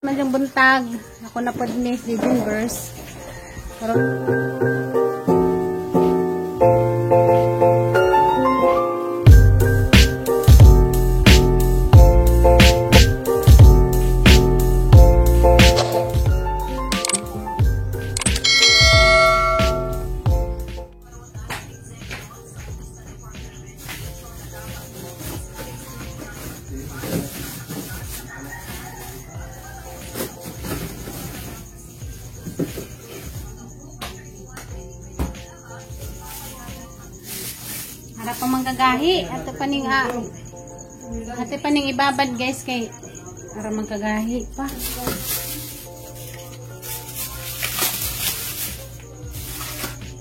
Maayong buntag. Ako na pod ni si Junverse. Pero harap pa manggagahi. Ato paning ibabad guys kay para manggagahi pa.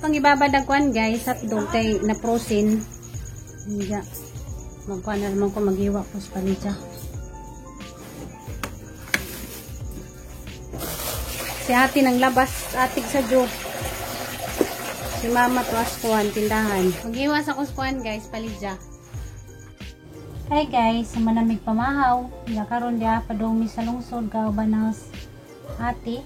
Pang ibabad ang kuan guys, hotdog kay na frozen. Hindi. Magkuan na naman ko maghiwa ko sa palidya. Si ate nang labas, atig sa joke. Si mama to askuan, tindahan. Mag-iwas ako askuan guys, palidya. Hi guys, sa manamig pamahaw. Karon diha padung mi sa lungsod kauban nas ate.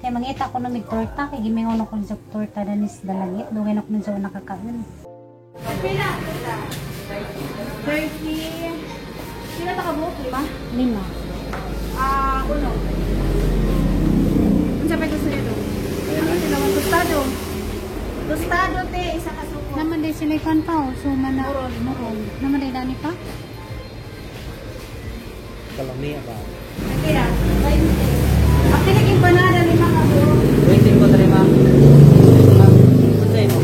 Kay mangita ko namig torta kay gimingon ako sa torta danis dalangit. Dugay na ko sa nakakaon. Pila? 30. Pila ta ka buok, lima? Lima. Ah, uno. Unsa pa gusto nito? Ano tostado? Tostado te, isa ka suko. Naman day sila kan pa oh, so mana moron. Naman day dani pa. Kalami ba? Kaya, 20. Ang piniging banana lima ka buok. 20 ko dre ma'am. Unsay mo?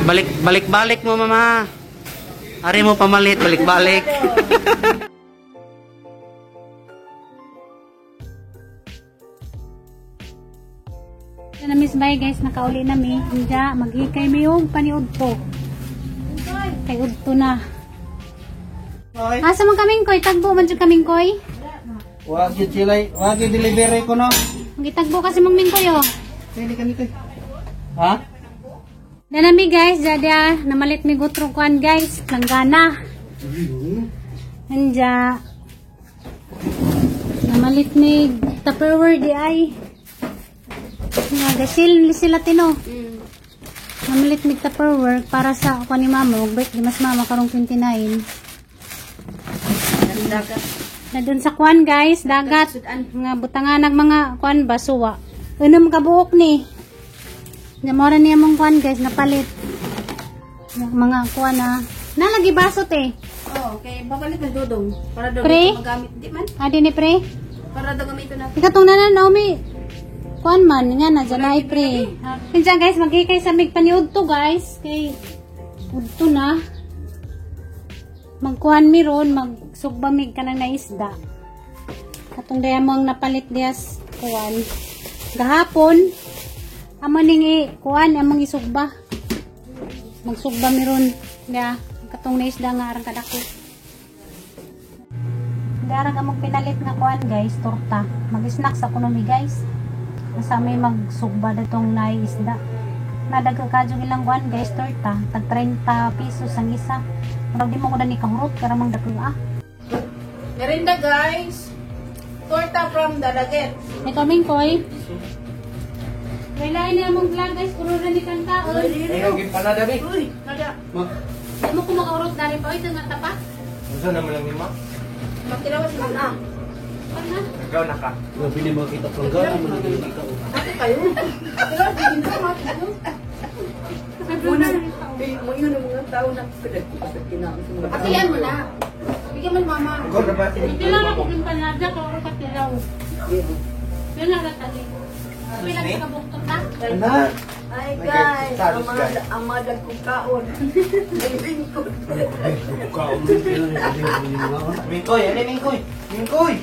Balik balik balik mo mama. Ari mo pamalit balik balik. Na miss bye guys, nakauli na mi. Inja, maghikay mi og paniudto. Kay udto na. Asa man kaming koy? Tagbo man jud kaming koy. Wa gyud sila, wa gyud delivery ko no. Magitagbo kasi mong mingkoy oh. Pwede kami koy. Ha? Nanami guys, jada namalit mi gutro kuan guys, langgana. Anja. Namalit ni Tupperware di ay. Nga gasil sila tino. Namalit mig Tupperware para sa ako ni mama, mag birthday mas mama karong 29. Dagat. Na dun sa kuan guys, dagat nga butangan nag mga kuan ba suwa. Unom ka buok ni. Namora niya mong kuan guys napalit. Mga kuan na. Nalagi baso te. Oh, okay, babalit ng dudong para daw Pre? magamit di man. Adi ni pre. Para daw gamiton na. Ikatong na Naomi. Kuan man nga na dyan ay pre. Minsan guys, maghikay sa mig paniudto guys. Kay udto na. Magkuan mi ron, magsugba mig kanang naisda. Katong daya mo ang napalit diyas kuan. Gahapon amo ning i kuan among isugba. Magsugba mi ron ya katong naisda nga arang kadako. Darang among pinalit nga kuan guys, torta. Mag-snacks ako mi guys. Nasa may magsugba datong naisda. Nadaga kadyo ilang kuan guys, torta. Tag 30 pesos ang isa. Murag di mo ko dani kahurot kara mang dako ah. Merinda guys. Torta from Dalaget. Ikaw mingkoy. Wala ni among vlog guys, puro ra ni kang kaon. Ayaw gyud panada bi. Uy, nada. Ma, Di mo ko makaurot dali pa oy nga tapa. unsa naman lang ni ma? Magtilawas man ah. Ano? Ikaw na ka. Grabe ni makita planggana mo na gyud ikaw. Ate kayo. Tilawas din ko mati ko. Muna. Mo yun ang mga tao na Atiyan mo na. Bigyan mo ni mama. Ikaw na ba? Tilaw na ko yung panada ko ka tilaw. Yan na tali. Pila ka buktot ta? Na. Ay guys, ang madag kong kaon. May lingkod. Mingkoy, ano mingkoy? Mingkoy.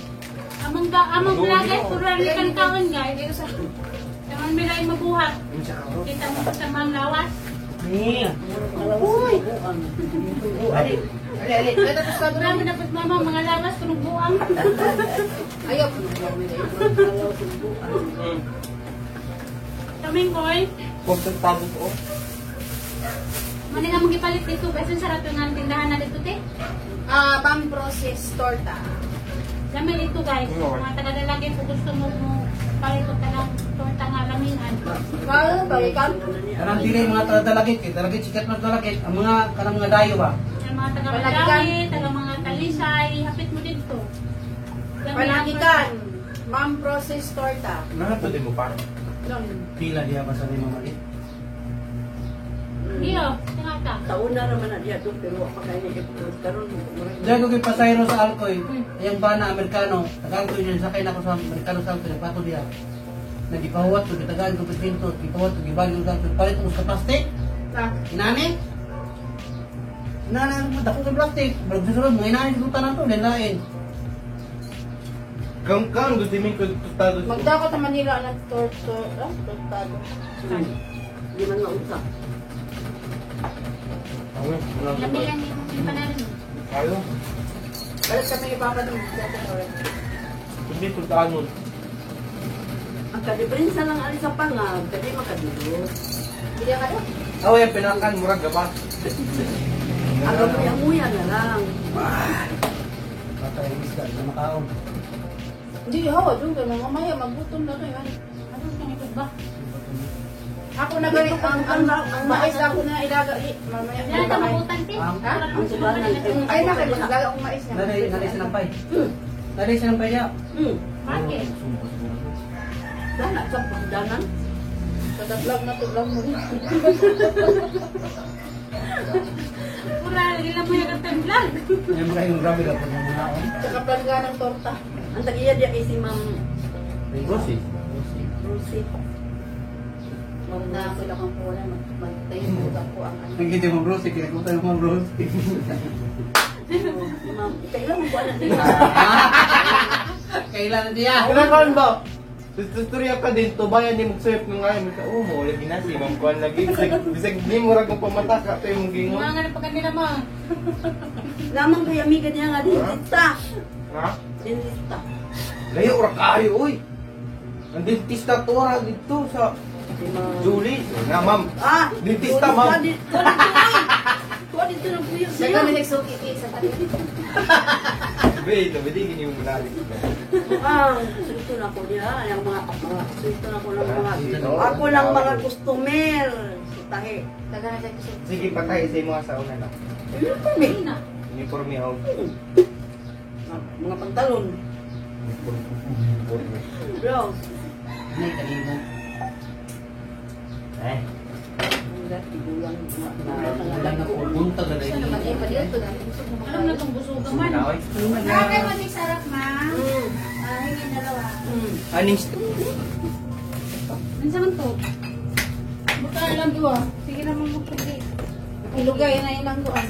Among ba among vlog guys, puro ra ni kang kaon guys. Taman mi ray mabuhat. Kita mo sa mang lawas. Ni. Uy, Ali. Ali, ali. Ito tostado na. Marami dapat mama mga lawas kuno buang. Ayaw. Kaming koy. Kung tostado ko. Muna nga mong gipalit dito. Basta sarap yung nga tindahan na dito, te. Ah, Ma'am Process Torta. Lami dito, guys. Mga taga-dalagin, kung gusto mo mo palit og kanang torta nga lamian. Well, balikan. Kanang dili mga taga-dalagit kay dalagit sikat man dalagit ang mga kanang mga dayo ba. Ang mga taga-Mandawi, taga mga Talisay, hapit mo dito. Lami ang Panagikan. Ma'am Process Torta. Nahato din mo pa. Pila diha ba sa ni mamalit? Iyo, tingata. Taon na naman na diya doon, pero wa pa kayo ni karon mo. Diyan ko kay pasayro sa Alcoy, ayang bana Amerikano, taga-Alcoy yun, sakay na ako sa Amerikano sa Alcoy, nagpato diha. Nagipahuwat ko, gitagaan ko presinto, gipahuwat ko, gibagyo ko, Alcoy, palit ko sa plastic. Ah. Inani? Inani, dako sa plastic. Balag susunod, mga inani, sa na to, lain. Kang kang gusto min ko tostado. Magdako ta Manila na torta, ah, tostado. Di man maunsa. Lami lang yung panarin mo. Ayo. Balik kami ipapa ng Kundi puntaan mo. Ang kadiferensya lang ali sa pangag, kadi makadulot. Hindi ka doon. Aw, yung pinakan murag gaba. Ang amuya na lang. Bata yung isda, na makaon. Hindi, hawa doon kay mga maya maggutom na to yan. Ano sa ba? Ako na gani ang mais ako na ilaga eh, mamaya. Wala na mabutan, te. Ha? Ang subanan. Ay na kay maglaga akong mais na. Nanay, nanay sinampay. Nanay sinampay niya. Bakit? Dana sa pagdanan. Sa tatlog na tublog mo rin. Mura, ilan mo yung time vlog. Ay, mga yung grabe ka po ng mga on. Tsaka plangga ng torta. Ang tagiya diya kay si Ma'am Rosie. Rosie. Ma'am Na ako lang ang pula, magtayo ko ang ano. Ang giti mo bro, sige, kung tayo mo bro. Si Ma'am, kailan mo kuha na niya? Kailan na diya? Kailangan ba? Tutorial ka din to bayan ni magsurf ng ngayon ka oh mo lagi na si Ma'am Kuan lagi bisag bisag di mo ra kung pamata ka to imong gingon. Mga nga na pagkanila mo. Lamang kay amiga niya nga dentista. Ha? Dentista. Layo ra kayo oy. Ang dentista to ra dito sa Si Ma'am. Julie. Na ma'am. Ah, Dentista, ma'am. Kuha dito, oy. Kuha dito ng puyo Sa siya. kami nagsuki eh, sa tabi. Be, tabi di gini mo lali. Ah, sulto na ko niya. Ang mga sulto na ko ng mga ako lang mga customer. Sutahe. Taga na sa kusog. Sige patay sa imo sa una na. Uniforme. Hindi na. Uniforme ako. Mga pantalon. Uniforme. Bro. Nay, kanina. Eh. Ang dati gulang Wala na po, buntag na Siya naman eh, palito na. Alam na itong busuga man. Oy. Nakakay mo sarap, ma. Ah, hingin dalawa. Aning Ano man to? Buta na lang duwa. Sige naman mo pwede. Ilugay na ilang duan.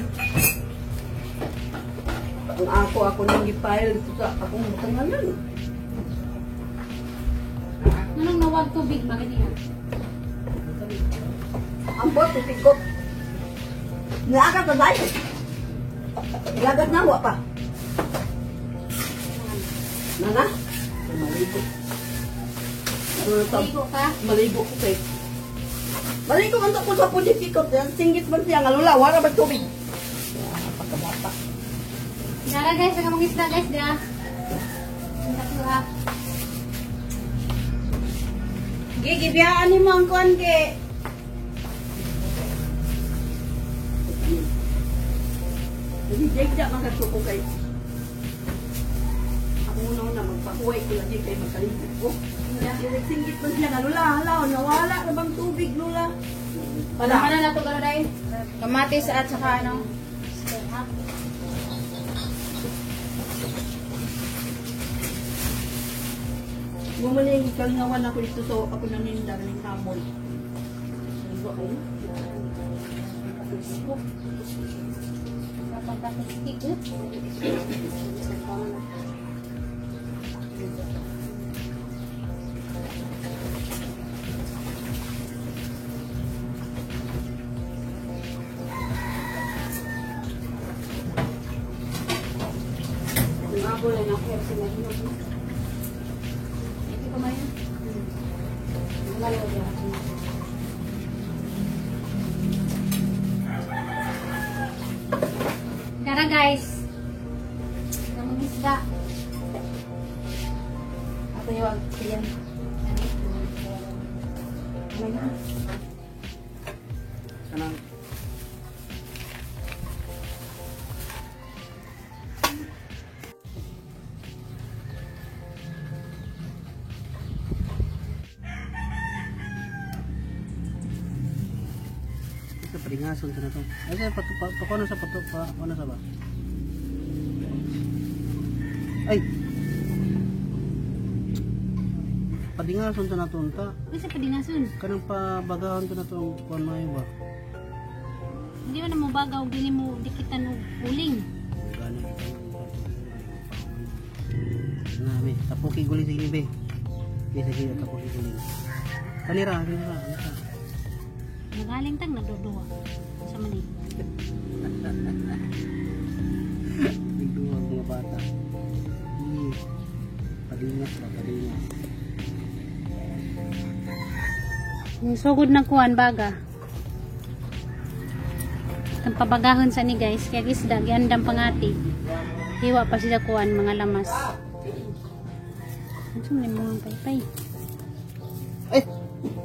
Ang ako nang gipile dito sa akong butanganan. Anong nawag tubig maganiya? Ang bot, tikot. Nilagat na tayo. Nilagat na, wa pa. Nana? Maligo. Ligo ka? Maligo ko kay. Maligo man to ko sa puditikot. Singgit man siya nga lula, wala ba tubig? Ah, pagkabata. Dara guys, ang mga isda guys da. Ang tatlo ha. Gigibiyaan ni mo ang kuan ke. Nagijegja man ka ko kay. Ako una una magpahuway ko lagi kay magkaligo ko. Singgit man siya nga lula, hala, nawala na bang tubig lula? Wala ka na nato garo day. Kamatis at saka ano. Ha? Bumuli yung kalingawan ako ito so ako naninda ng hamon. Ano ba kayo? Napagkakastik eh. Ang abo lang ako sa mahinog. Ito pa man. Malayo ba? guys. Namang isda. Ako yung yan. Kanang sa paringason sa na to. Ay sa pato pa pa sa pato pa ano sa ba? Ay. Padingason sa na to unta. Uy, sa padingason. Kanang pabagahan to na to ang kuan maayo ba? Hindi mo na mo bagaw, dili mo dikitan og uling. Gani. Nami, tapuki guling sa be. Di sa gila tapuki guling. Kanira, kanira, kanira. Nagaling tag nagduduwa. Sa mani. Nagduwa ang mga bata. Ih, padingas ba, padingas. Sugod ng kuan baga. Ang pabagahon sa ni guys, kaya isda giandam pangati. Hiwa pa siya kuan mga lamas. Ano ni mga paypay? Ay,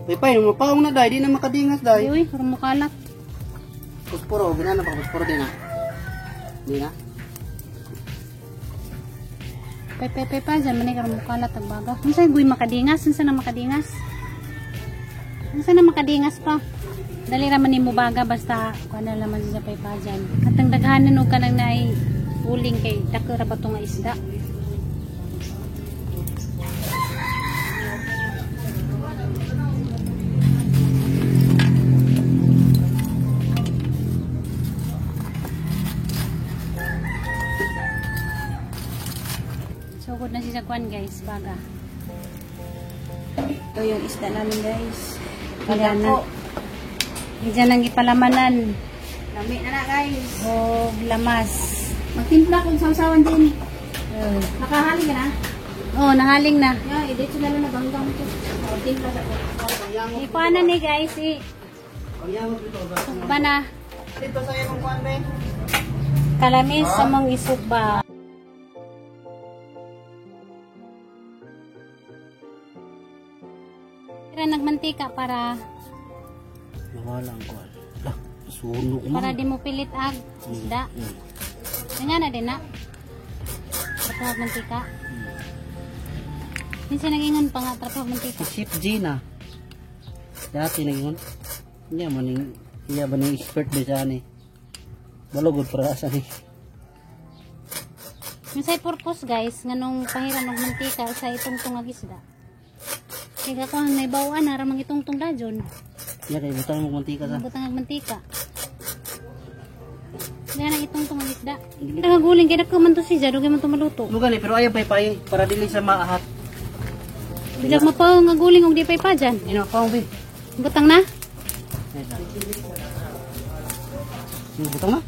paypay, mapaong na day, di na makadingas day. Uy, uy, mukalat. Pusporo, ginana pa pusporo din na. Di na. Paypay paypay dyan man karon mukalat ang baga. Unsa guy makadingas? Unsa na makadingas? Unsa na makadingas pa? Dali ra man nimo baga basta kuan na laman siya paypay dyan. Katang daghanan og kanang naay uling kay dako ra ba to nga isda? Sugod na siya kuan guys, baga. Ito yung isda namin guys. Wala na. Diyan ang gipalamanan Lami na na guys. og lamas. Magtimpla kung sausawan din. Nakahaling ka na? Oh, nahaling na. Yeah, dito na lang naganggang to. Magtimpla sa ko. Ikuan na ni guys, i. Sugba na. Dito sa imong kuan be. Kalamis sa mong isugba. Pero nagmantika para Nawala ang kuan. Lah, sunog man. para di mo pilit ag isda. Nga na din na. Trapaw mantika. Minsan nagingon pa nga trapaw mantika. Si Chef Gina. Dati na yun. Iya man ning iya ba ning expert ba siya ni. Balugod para sa ni. Yung purpose guys, nganong pahiran og mantika sa itungtong ag isda. Kaya ko ang naibawaan na ramang itungtong dajon. Iya kay butang mo mantika sa. Butang ag mantika. Kaya nang itungtong ag isda. Nagaguling kay nagkuman to siya, dugay man to maluto. Lugan eh, pero ayaw pay para dili siya maahat. Bijak mapaw nga guling og di pay pa dyan. Ino pa be. Butang na. Yung butang na.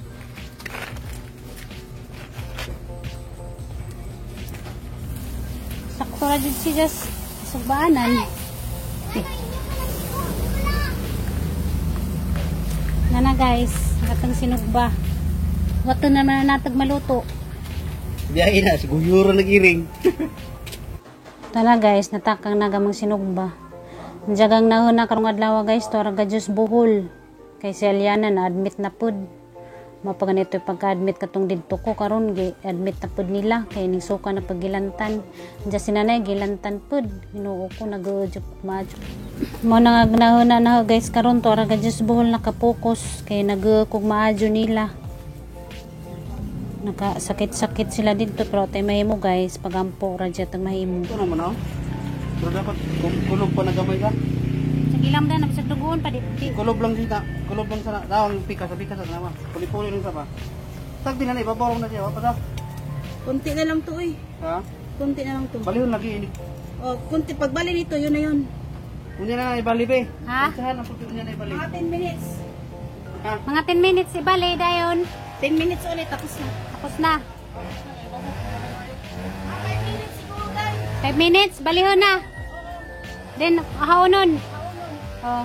Sakto ra jud siya sugbaanan. Nana guys, katong sinugba. Wato naman na natag maluto. Biyahe na, siguro nag-iring. Tala guys, natakang nagamang sinugba. Jagang nahon na karong adlaw guys, to ra Diyos buhol. Kay si Aliana na admit na pud. Mapaganito pagka-admit katong didto ko karon gi admit na pud nila kay ning suka na paggilantan. Diya si nanay gilantan pud. Ginoo ko nagujok maadyo. Mo na nga nahon na guys karon to ra Diyos buhol nakapokus kay nagkog maadyo nila. Nakasakit-sakit sila dito pero tay mahimo guys pagampo ra jud tang mahimo. Ito naman oh. Pero dapat kulob pa na gamay ka. Sa gilam na bisag dugoon pa di. Kulob lang dita. Kulob lang sa dawang pika sa pika sa naman. Puli-puli lang sa pa. Tag din na ibaborong na siya, wa pa sa. Kunti na lang to eh. Ha? Kunti na lang to. Balihon lagi ini. Oh, kunti pagbali nito, yun na yun. Unya na ibali be. Ha? Sahan ang puti unya na ibali. Mga 10 minutes. Ha? Mga 10 minutes ibali dayon. 10 minutes ulit, tapos na. Tapos na. 5 minutes siguro guys. 5 minutes, balihon na. Then, haonon. Oh.